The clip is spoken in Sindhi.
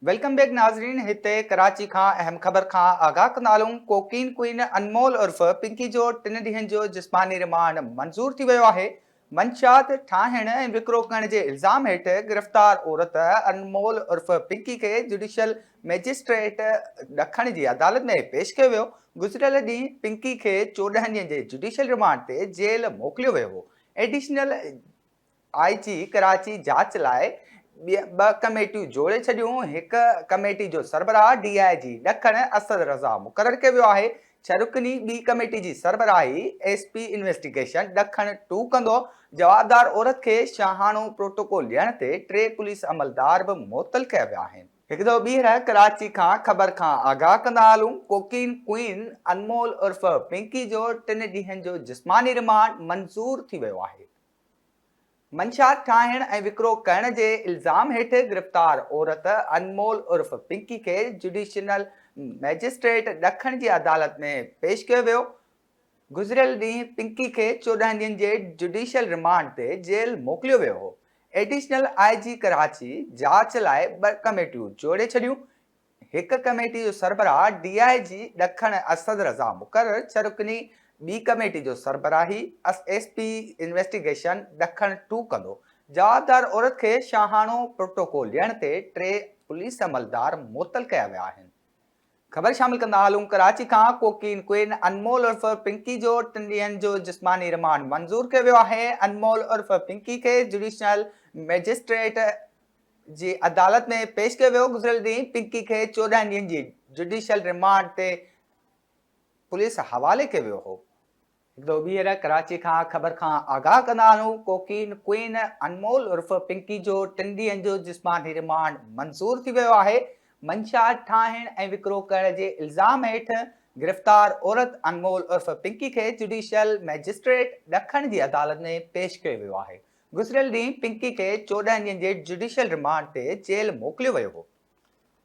Welcome back ناظرين هتي ڪراچي کان اهم خبر کان آگاهه ڪندا هلون ڪوڪين ڪوئين انمول عرف پنڪي جو ٽن ڏينهن جو جسماني رمانڊ منظور ٿي ويو آهي منشيات ٺاهڻ ۽ وڪرو ڪرڻ جي الزام هيٺ گرفتار عورت انمول عرف پنڪي کي جڊيشل مئجسٽريٽ ڏکڻ جي عدالت ۾ پيش ڪيو ويو گذريل ڏينهن پنڪي کي 14 ڏينهن جي جڊيشل رمانڊ تي جيل موڪليو ويو هو ايڊيشنل I جي ڪراچي جاچ لاء ٻه ڪميٽيون جوڙي ڇڏيون، هڪ ڪميٽي جو سربراهه ڊي I جي ڏکڻ اسد رضا مقرر ڪيو ويو آهي، ڇهه رڪني ٻي ڪميٽي جي سربراهي ايس پي انويسٽيگيشن ڏکڻ ٽو ڪندو، جوابدار عورت کي شاهاڻو پروٽوڪول ڏيڻ تي ٽي پوليس عملدار به معطل ڪيا ويا آهن. هڪ دفعو ٻيهر ڪراچي کان خبر کان آگاهه ڪندا هلون، ڪوڪين ڪوئين انمول عرف پنڪي جو ٽن ڏينهن جو جسماني رمانڊ منظور ٿي ويو آهي. منشيات ٺاهڻ ۽ وڪرو ڪرڻ جي الزام هيٺ گرفتار عورت انمول عرف پنڪي کي جڊيشنل مئجسٽريٽ ڏکڻ جي عدالت ۾ پيش ڪيو ويو. گذريل ڏينهن پنڪي کي 14 ڏينهن جي جڊيشل رمانڊ تي جيل موڪليو ويو هو. ايڊيشنل I جي ڪراچي جاچ لاء ٻه ڪميٽيون جوڙي ڇڏيون. هڪ ڪميٽي جو سربراهه ڊي I جي ڏکڻ اسد رضا مقرر، ڇهه رڪني ٻي ڪميٽي جو سربراهي ايس پي انويسٽيگيشن ڏکڻ ٽو ڪندو. جوابدار عورت کي شاهاڻو پروٽوڪول ڏيڻ تي ٽي پوليس عملدار معطل ڪيا ويا آهن. خبر شامل ڪندا هلون ڪراچي کان ڪوڪين ڪوئين انمول عرف پنڪي جو ٽن ڏينهن جو جسماني رمانڊ منظور ڪيو ويو آهي. انمول عرف پنڪي کي جڊيشنل مئجسٽريٽ جي عدالت ۾ پيش ڪيو ويو، گذريل ڏينهن پنڪي کي 14 ڏينهن جي جڊيشل رمانڊ تي پوليس حوالي ڪيو ويو هو. هڪ دفعو ٻيهر ڪراچي کان خبر کان آگاهه ڪندا آهيون، ڪوڪين ڪوئين انمول عرف پنڪي جو ٽن ڏينهن جو جسماني رمانڊ منظور ٿي ويو آهي، منشيات ٺاهڻ ۽ وڪرو ڪرڻ جي الزام هيٺ گرفتار عورت انمول عرف پنڪي کي جڊيشل مئجسٽريٽ ڏکڻ جي عدالت ۾ پيش ڪيو ويو آهي، گذريل ڏينهن پنڪي کي 14 ڏينهن جي جڊيشل رمانڊ تي جيل موڪليو ويو هو.